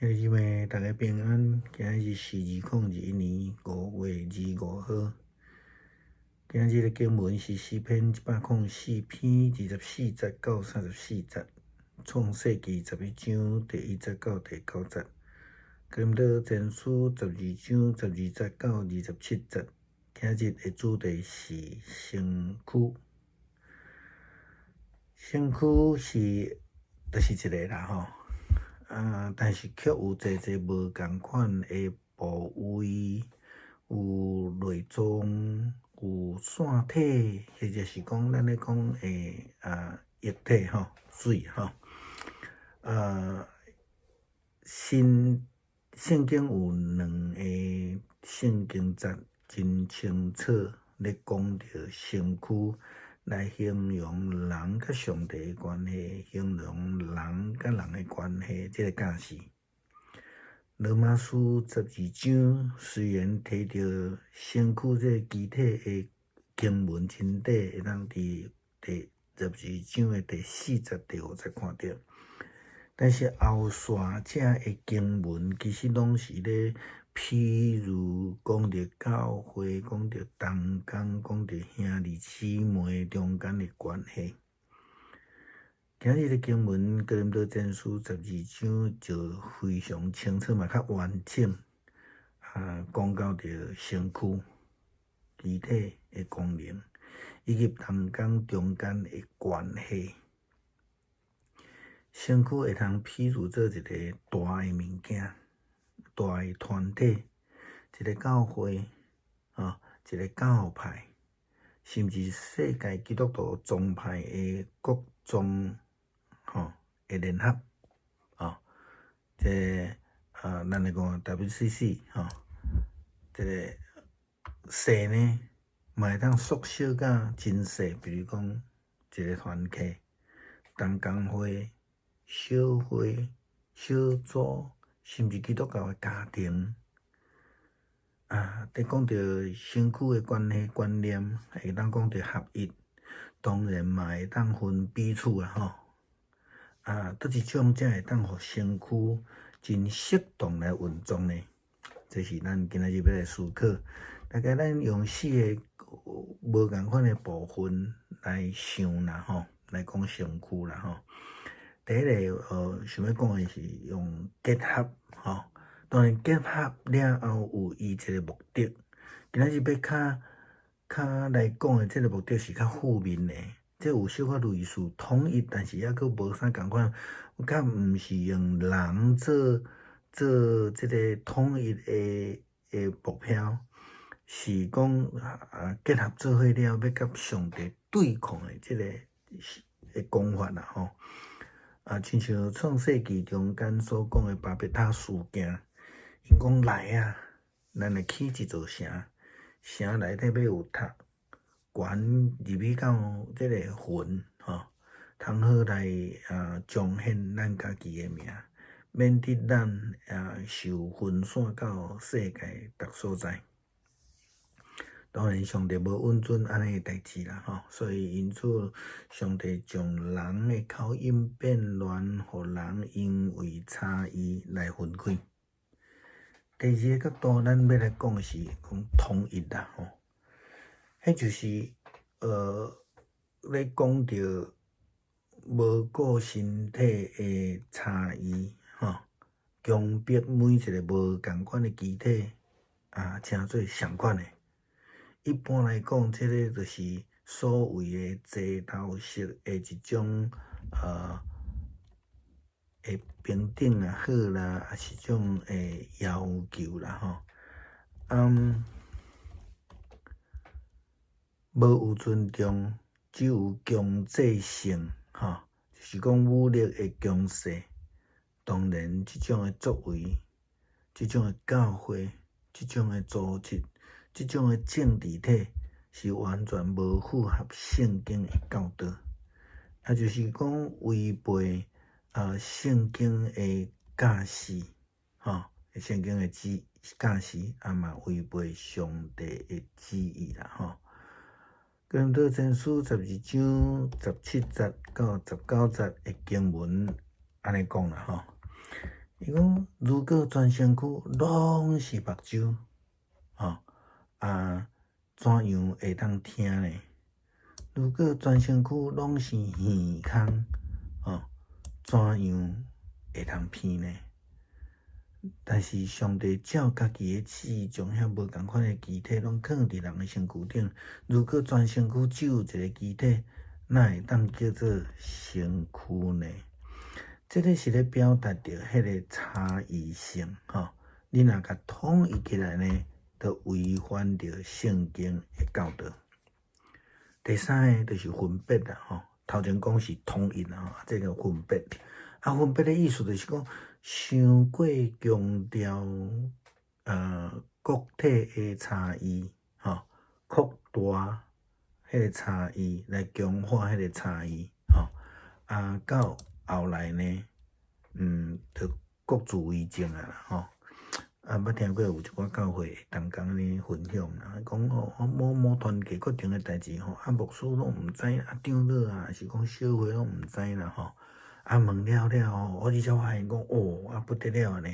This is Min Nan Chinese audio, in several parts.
兄弟姊妹，大家平安。今日是2021年5月25號。今日的經文是詩篇104篇24節到34節，創世記11章第1節到第9節，哥林多前書12章12節到27節。今日的主題是身軀。身軀是就是一个啦吼。啊！但是卻有濟濟無仝款的部位，有內臟，有腺體，或者是講咱咧講的液體吼，水吼。新聖經有兩個聖經節真清楚咧講著身軀。來形容人佮上帝的關係，形容人佮人的關係，這个教示。羅馬書十二章雖然提著身軀這个肢體的經文真短，會當佇第12章的第4節、第5節看著，但是後續這个經文其實攏是咧。譬如講著教會，講著同工，講著兄弟姊妹中間的關係。今日的經文，哥林多前書十二章就非常清楚嘛，較完整啊，講到著身軀、肢體的功能，以及同工中間的關係。身軀會通譬如做一个大的物件。大的團體，一个教會，一个教派，甚至世界基督徒宗派的各宗的聯合，這个咱來講 WCC 這个細呢，嘛會當縮小甲真細，比如講一个團契、同工會、小會、小組。甚至基督教的家庭，啊，佇講著身軀的關係觀念，會當講著合一，當然嘛會當分彼此啊吼。啊，佗一種才會當予身軀真適當來運作呢？這是咱今仔日欲來思考。大概咱用四个無仝款的部分來想啦吼，來講身軀啦吼。第一个，想欲講的是用結合，吼。當然結合了後有伊一个目的。今仔日欲較較來講的這个目的是較負面的，這有小可類似統一，但是猶閣無啥仝款，較毋是用人做做這个統一的目標，是講啊結合做伙了，欲佮上帝對抗的這个的講法啦吼。啊，親像創世記中間所講的巴別塔事件，𪜶講來啊，咱來起一座城，城內底欲有塔，懸入去到這个雲吼，通好來啊彰顯咱家己的名，免得咱啊受分散到世界逐所在。當然，上帝無允准按呢的代誌啦，吼，所以因此，上帝將人的口音變亂，予人因為差異來分開。第二个角度，咱欲來講的是講統一啦，吼，彼就是咧講著無顧身體的差異，吼，強迫每一个無仝款的肢體啊，成做仝款的。一般來講，這个就是所謂的齊頭式的一種的平等也好啦，抑是種的要求啦吼。無有尊重，只有強制性，吼，就是講武力的強勢。當然，這種的作為，這種的教會，這種的組織。這種的政治體是完全無符合聖經的教導，也就是講違背啊聖經的教示，吼，聖經的指教示，啊嘛違背上帝的旨意啦，吼。哥林多前書12章17節到19節的經文按呢講啦，吼。伊講，如果全身軀攏是目睭，吼啊，怎樣會當聽呢？如果全身軀攏是耳孔，吼，怎樣會通鼻呢？但是上帝照家己的旨意，將遐無仝款的肢體攏囥佇人的身軀頂。如果全身軀只有一個肢體，哪會當叫做身軀呢？這个是咧表達著彼个差異性，吼。你若共統一起來呢，就違反著聖經的教導。第三个就是分別啦，吼。頭前講是統一啦，吼，這个分別。啊，分別的意思就是講，傷過強調個體的差異，吼，擴大彼个差異來強化彼个差異，吼。啊，到後來呢，就各自為政啊啦，吼。啊，捌聽過有一寡教會同工咧分享啦，講吼，某某團契決定的代誌吼，啊，牧師攏毋知，啊，長老啊，是講小會攏毋知啦，吼。啊，問了了後，我才發現講，哦，啊不得了呢，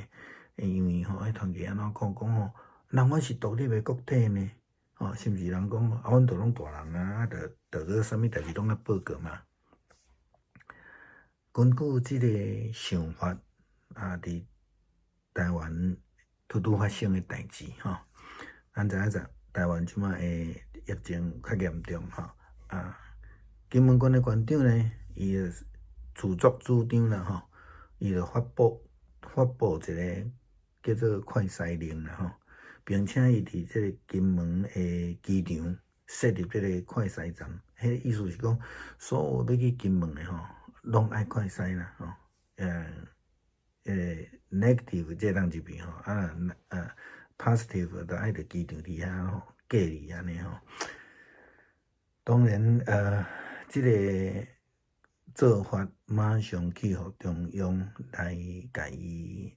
因為吼，彼團契按怎講講吼，人阮是獨立的個體呢，吼，甚至人講，啊，阮都攏大人啊，啊，著著閣啥物代誌攏愛報告嘛。根據這个想法，啊，佇台灣拄拄發生的代誌，吼，咱知影在台灣這擺的疫情較嚴重，吼，啊，金門縣的縣長呢，伊就自作主張啦，吼，伊就發布一个叫做快篩令啦，吼，並且伊佇這个金門的機場設立這个快篩站，彼个意思是講，所有欲去金門的吼，攏愛快篩啦，吼，negative 才會當入去吼，啊若positive 就愛佇機場佇遐吼隔離按呢吼。當然，這个做法馬上去予中央來共伊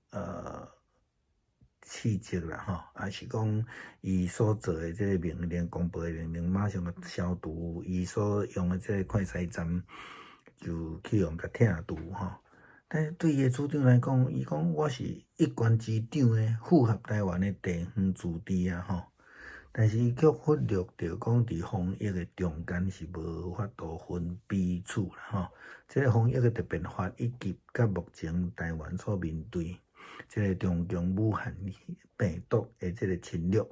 斥責啦，吼，抑是講伊所做的這个命令，公布的命令，馬上共消除，伊所用的這个快篩站就去予共拆除吼。但是對伊的主張來講，伊講我是一縣之長的，符合台灣的地方自治啊，吼。但是伊卻忽略著講，佇防疫的中間是無法度分彼此啦，吼。這个防疫的特別法以及佮目前台灣所面對這个中共武漢病毒的這个侵略，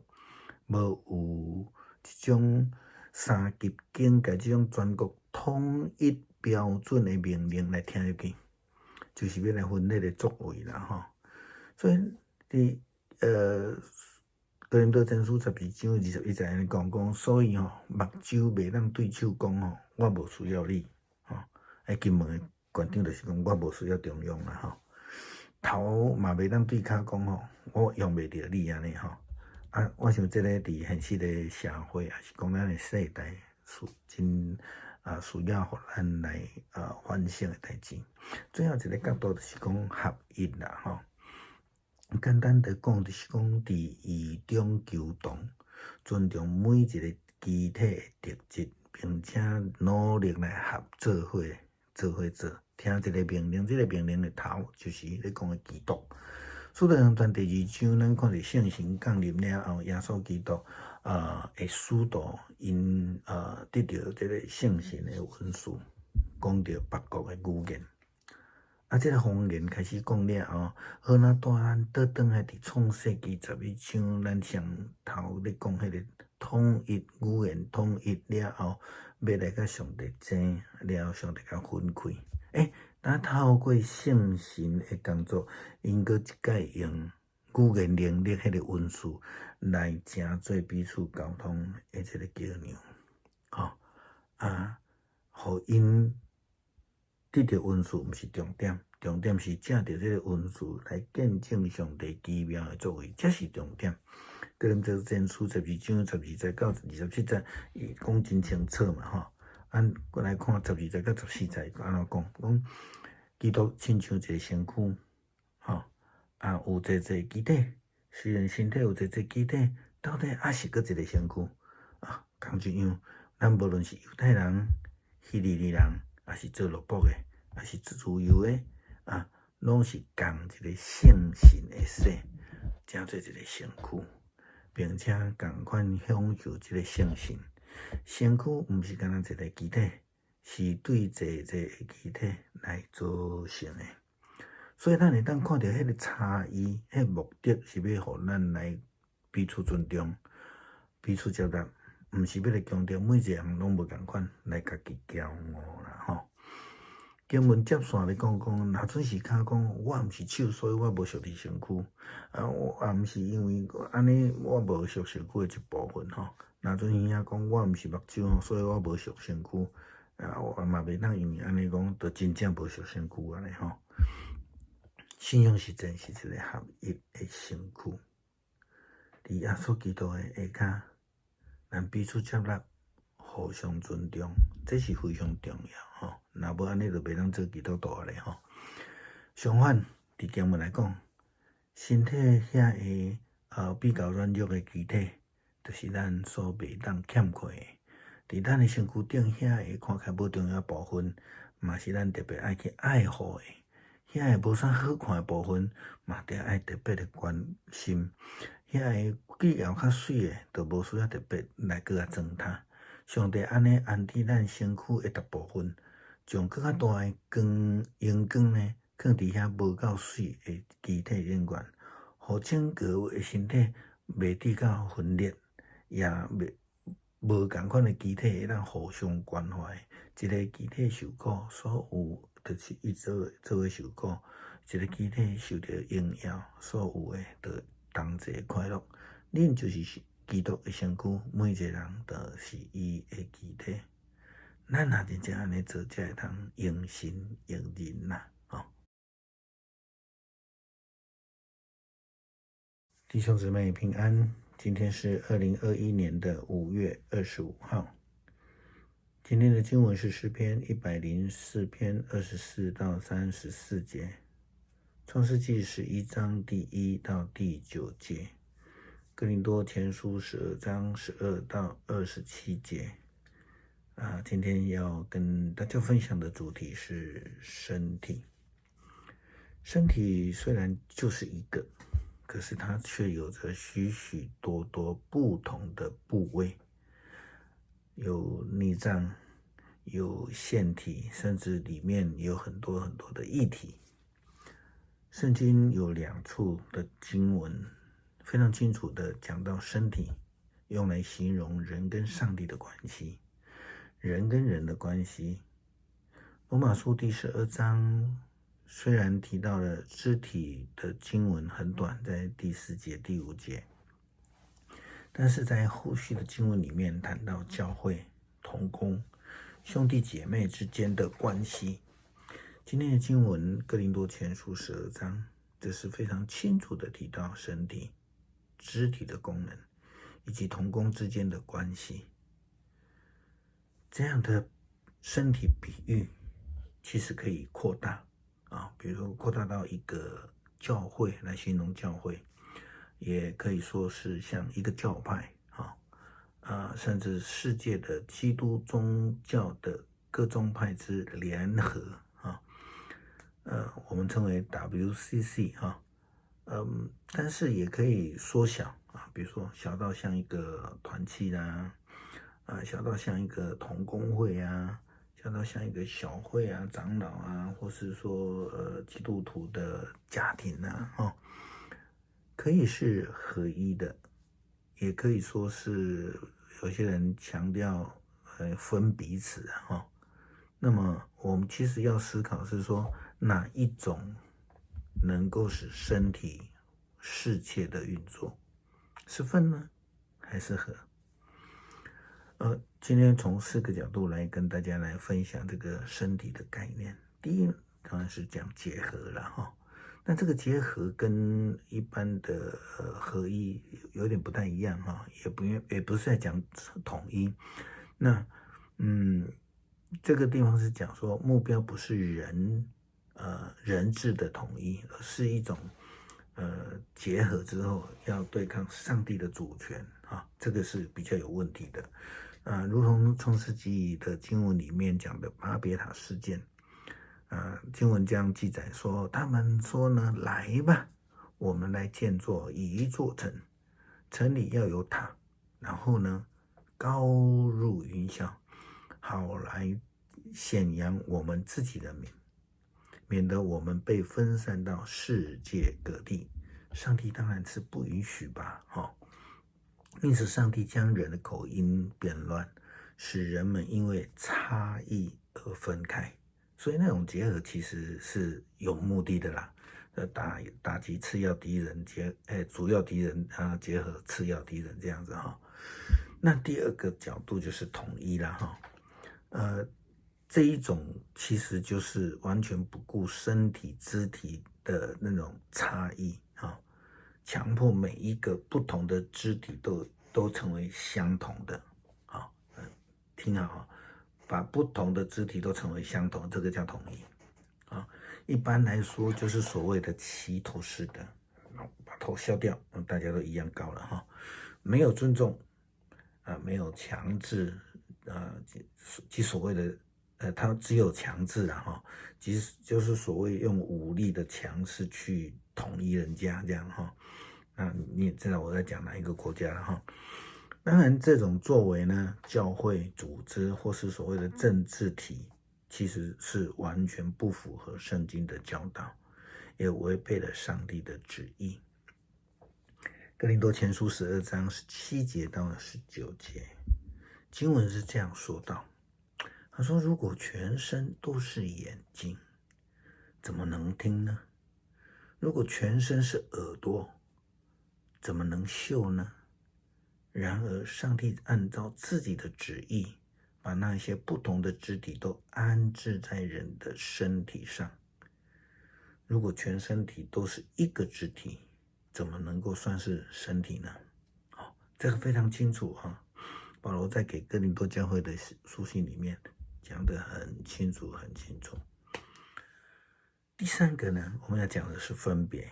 無有這種三級警戒這種全國統一標準的命令來聽入去，就是欲來分裂的作為啦，吼。所以佇哥林多前書12章21節按呢講講，所以吼，目睭袂當對手講吼，我無需要你，吼。彼金門的縣長就是講，我無需要中央啦，吼。頭嘛袂當對跤講吼，我用袂著你按呢吼。啊，我想這个佇現實的社會，抑是講咱的世代，是真啊需要予咱來反省的代誌。最後一个角度就是講合一啦，吼。簡單的講，就是講佇異中求同，尊重每一个肢體的特質，並且努力來合做伙，做伙做，聽這个命令，這个命令的頭就是咧講的基督。使徒行傳第二章，咱看著聖神降臨了後，耶穌基督的使徒𪜶得著這个聖神的恩賜，講著別國的語言。啊，這个方言開始講了後，好若帶咱倒轉來佇創世記11章，咱上頭咧講彼个統一語言統一了後，欲來佮上帝爭，了後上帝共分開。欸，咱透過聖神的工作，𪜶閣一擺用語言能力彼个恩賜來成做彼此溝通的這个橋梁，吼啊，予𪜶得著恩賜毋是重點，重點是藉著這个恩賜來見證上帝奇妙的作為，才是重點。哥林多前書12章12節到27節，伊講真清楚嘛，吼。咱閣來看12節到14節，按怎講？講基督親像一个身軀，吼啊，有濟濟肢體，雖然身體有濟濟肢體，到底猶是閣一个身軀啊？仝一樣，咱無論是猶太人、希利尼人，抑是做奴僕的，抑是自由的，啊，攏是仝一个聖神的洗，成做一個身軀，並且仝款享受這个聖神。身軀毋是干焦一个肢體，是對濟濟个肢體來組成的。所以咱會當看著彼个差異，彼个目的是欲予咱來彼此尊重、彼此接納，毋是欲來強調每一個人攏無仝款來家己驕傲啦吼。經文接線咧講講，若準時較講，我毋是手，所以我無屬佇身軀。啊，我也毋是因為按呢，我無屬身軀的一部分吼。若準耳仔講，我毋是目睭吼，所以我無屬身軀。啊，我嘛袂當因為按呢講，就真正無屬身軀按呢吼。信仰實踐是一個合一的身軀，佇耶穌基督的下跤，咱彼此接納，互相尊重，這是非常重要吼。若無按呢，就袂當做基督徒咧吼。相反，佇經文來講，身體遐个比較軟弱的肢體，就是咱所袂當欠缺的。佇咱的身軀頂遐個看起來無重要部分，嘛是咱特別愛去愛護的。遐个無啥好看的部分，嘛著愛特別的關心。遐个枝葉較媠的，就無需要特別來閣較裝他。上帝按呢安置咱身軀的逐部分，將閣較大的光榮光呢，囥佇遐無夠媠的肢體頂懸，予整個的身體袂致到分裂，也袂無仝款的肢體會當互相關懷。一个肢體受苦，所有就是伊做做伙受苦；一个肢體受著榮耀，所有的就同齊快樂。恁就是基督的身軀，每一個人都是伊的肢體。咱若真正按呢做，才會當榮神益人啦！吼，弟兄姊妹平安，今天是2021年的5月25號。今天的經文是詩篇104篇24到34節，創世紀11章第1到第9節，哥林多前書12章12到27節。啊，今天要跟大家分享的主題是身體。身體雖然就是一個，可是它卻有着許許多多不同的部位，有內臟，有腺體，甚至裡面有很多很多的液體。聖經有兩處的經文，非常清楚的講到身體，用來形容人跟上帝的關係，人跟人的關係。羅馬書第12章雖然提到了肢體的經文很短，在第四節、第五節，但是在後續的經文裡面談到教會、同工、兄弟姐妹之間的關係。今天的經文《哥林多前書》十二章，這是非常清楚的提到身體、肢體的功能以及同工之間的關係。這樣的身體比喻其實可以擴大啊，比如說擴大到一個教會來形容教會，也可以說是像一個教派啊，甚至世界的基督宗教的各宗派之聯合啊，我們稱為 WCC 哈，但是也可以縮小啊，比如說小到像一個團契啦，啊，小到像一個同工會啊，小到像一個小會啊、長老啊，或是說基督徒的家庭啊，哈，可以是合一的，也可以說是有些人強調分彼此哈。那麼我們其實要思考是說哪一種能夠使身體適切的運作，是分呢，還是合？今天從四個角度來跟大家來分享這個身體的概念。第一，當然是講結合了哈。那這個結合跟一般的合一有點不太一樣哈，也不是在講統一。那這個地方是講說目標不是人治的統一，而是一種結合之後要對抗上帝的主權啊，這個是比較有問題的。啊，如同創世紀的經文裡面講的巴別塔事件，啊，經文這樣記載說，他們說呢，來吧，我們來建造一座城，城裡要有塔，然後呢，高入雲霄，好來顯揚我們自己的名，免得我們被分散到世界各地。上帝當然是不允許吧，哈。因此，上帝將人的口音變亂，使人們因為差異而分開。所以那種結合其實是有目的的啦，打擊次要敵人結，主要敵人啊，結合次要敵人這樣子哈。那第二個角度就是統一了哈，這一種其實就是完全不顧身體肢體的那種差異哈，強迫每一個不同的肢體都成為相同的，好，聽好哈。把不同的肢體都成為相同，這個叫統一啊。一般來說，就是所謂的齊頭式的，把頭削掉，大家都一樣高了哈。沒有尊重啊，沒有強制啊，即所謂的他只有強制了哈，其實就是所謂用武力的強勢去統一人家這樣哈。那你也知道我在講哪一個國家了哈。當然，這種作為呢，教會組織或是所謂的政治體，其實是完全不符合聖經的教導，也違背了上帝的旨意。哥林多前書12章17節到19節，經文是這樣說道：他說，如果全身都是眼睛，怎麼能聽呢？如果全身是耳朵，怎麼能嗅呢？然而，上帝按照自己的旨意，把那些不同的肢體都安置在人的身體上。如果全身體都是一個肢體，怎麼能夠算是身體呢？好，這個非常清楚啊。保羅在給哥林多教會的書信裡面講得很清楚，很清楚。第三個呢，我們要講的是分別，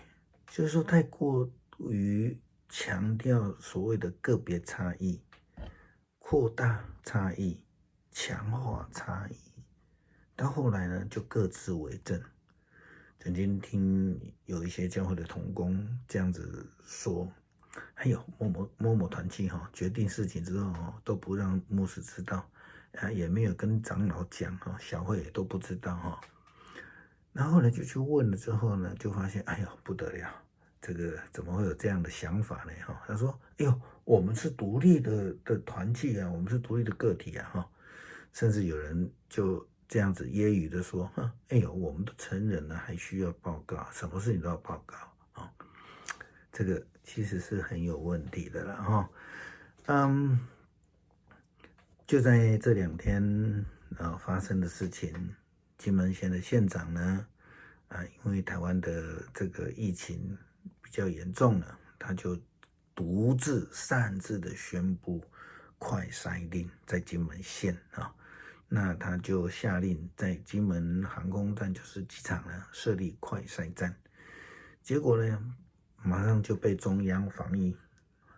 就是說太過於強調所謂的個別差異，擴大差異，強化差異，到後來呢，就各自為政。曾經聽有一些教會的同工這樣子說：“哎呦，某某某某團契哈，決定事情之後都不讓牧師知道，啊，也沒有跟長老講哈，小會也都不知道哈。”然後呢，就去問了之後呢，就發現，哎呦，不得了。這個怎麼會有這樣的想法呢？哈，他說：“哎呦，我們是獨立的團契啊，我們是獨立的個體啊，哈。”甚至有人就這樣子揶揄的說：“哈，哎呦，我們都成人了，還需要報告？什麼事情都要報告啊？”這個其實是很有問題的了，哈。就在這兩天啊發生的事情，金門縣的縣長呢，啊，因為台灣的這個疫情比較嚴重了，他就獨自擅自的宣布快篩令在金門縣啊，那他就下令在金門航空站，就是機場呢設立快篩站，結果呢，馬上就被中央防疫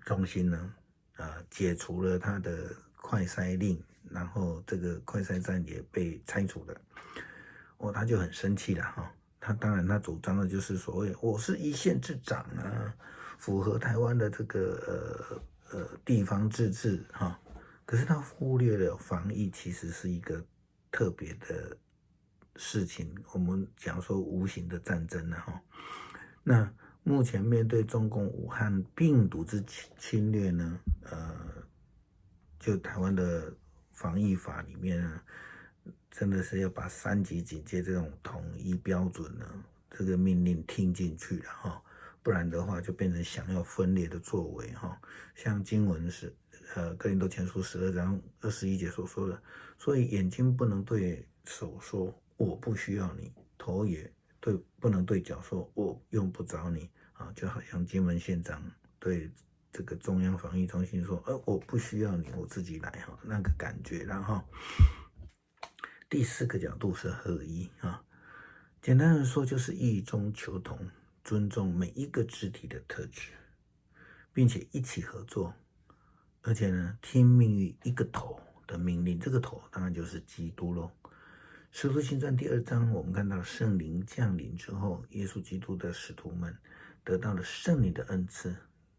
中心呢啊解除了他的快篩令，然後這個快篩站也被拆除了，哦，他就很生氣了哈。他當然，他主張的就是所謂我是一縣之長啊，符合台灣的這個地方自治哈。可是他忽略了防疫其實是一個特別的事情。我們講說無形的戰爭了哈。那目前面對中共武漢病毒之侵略呢，就台灣的防疫法裡面呢，真的是要把三級警戒這種統一標準呢，這個命令聽進去了哈，不然的話就變成想要分裂的作為哈。像經文是哥林多前書12章21節所說的，所以眼睛不能對手說我不需要你，頭也對不能對腳說我用不着你啊，就好像金門縣長對這個中央防疫中心說，我不需要你，我自己來哈，那個感覺，然後。第四個角度是合一啊，簡單的說就是異中求同，尊重每一個肢體的特質，並且一起合作，而且呢，聽命於一個頭的命令，這個頭當然就是基督咯。使徒行传第二章，我们看到圣灵降临之后，耶稣基督的使徒们得到了圣灵的恩赐，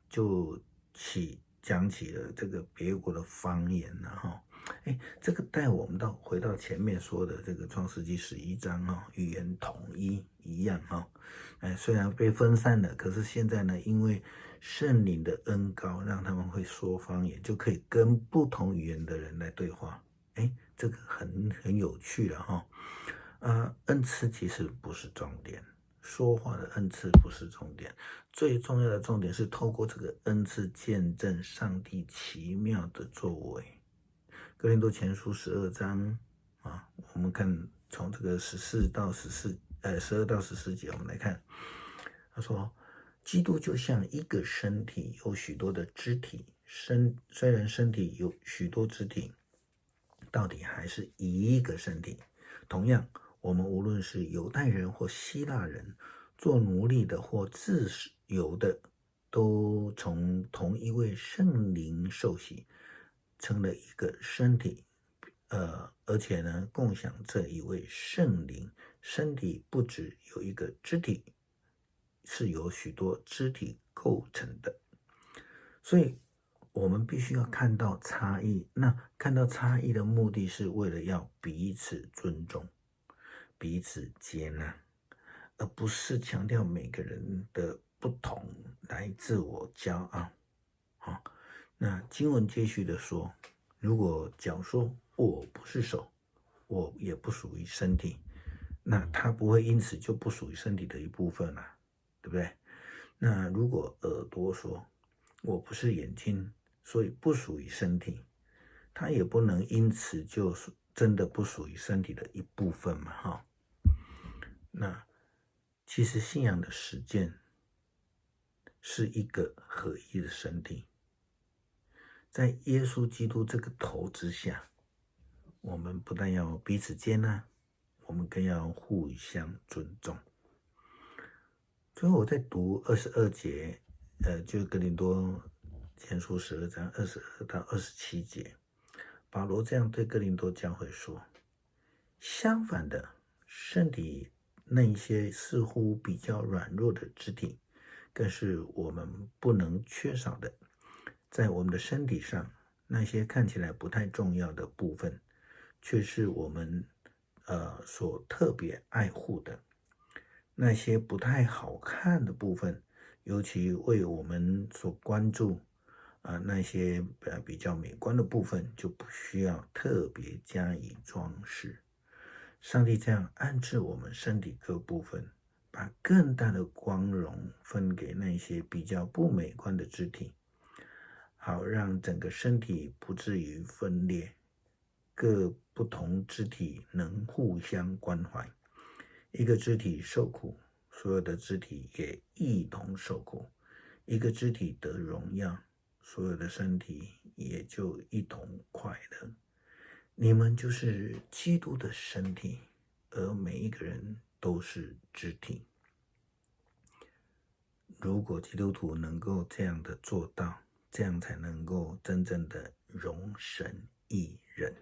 就讲起了这个别国的方言了哈。哎，这个带我们回到前面说的这个创世纪11章哈，语言统一一样哈。哎，虽然被分散了，可是现在呢，因为圣灵的恩膏，让他们会说方言，就可以跟不同语言的人来对话。哎，这个很有趣了哈。恩赐其实不是重点，说话的恩赐不是重点，最重要的重点是透过这个恩赐见证上帝奇妙的作为。哥林多前书12章啊，我们看从这个14到14，12到14节，我们来看，他说，基督就像一个身体，有许多的肢体，虽然身体有许多肢体，到底还是一个身体。同样，我们无论是犹太人或希腊人，做奴隶的或自由的，都从同一位圣灵受洗，成了一个身体，而且呢，共享这一位圣灵。身体不只有一个肢体，是由许多肢体构成的。所以，我们必须要看到差异。那看到差异的目的是为了要彼此尊重、彼此接纳，而不是强调每个人的不同来自我骄傲。好，那经文接续的说，如果脚说我不是手，我也不属于身体，那它不会因此就不属于身体的一部分了，对不对？那如果耳朵说我不是眼睛，所以不属于身体，它也不能因此就是真的不属于身体的一部分嘛，哈。那其实信仰的实践是一个合一的身体，在耶稣基督这个头之下，我们不但要彼此接纳，我们更要互相尊重。最后我在读二十二节，就哥林多前书12章22到27节，保罗这样对哥林多教会说：“相反的，身体那一些似乎比较软弱的肢体，更是我们不能缺少的。在我们的身体上，那些看起来不太重要的部分，却是我们所特别爱护的。那些不太好看的部分，尤其为我们所关注。啊，那些比较美观的部分就不需要特别加以装饰。上帝这样安置我们身体各部分，把更大的光荣分给那些比较不美观的肢体，好让整个身体不至于分裂，各不同肢体能互相关怀。一个肢体受苦，所有的肢体也一同受苦；一个肢体得荣耀，所有的身体也就一同快乐。你们就是基督的身体，而每一个人都是肢体。如果基督徒能够这样的做到，这样才能够真正的荣神益人。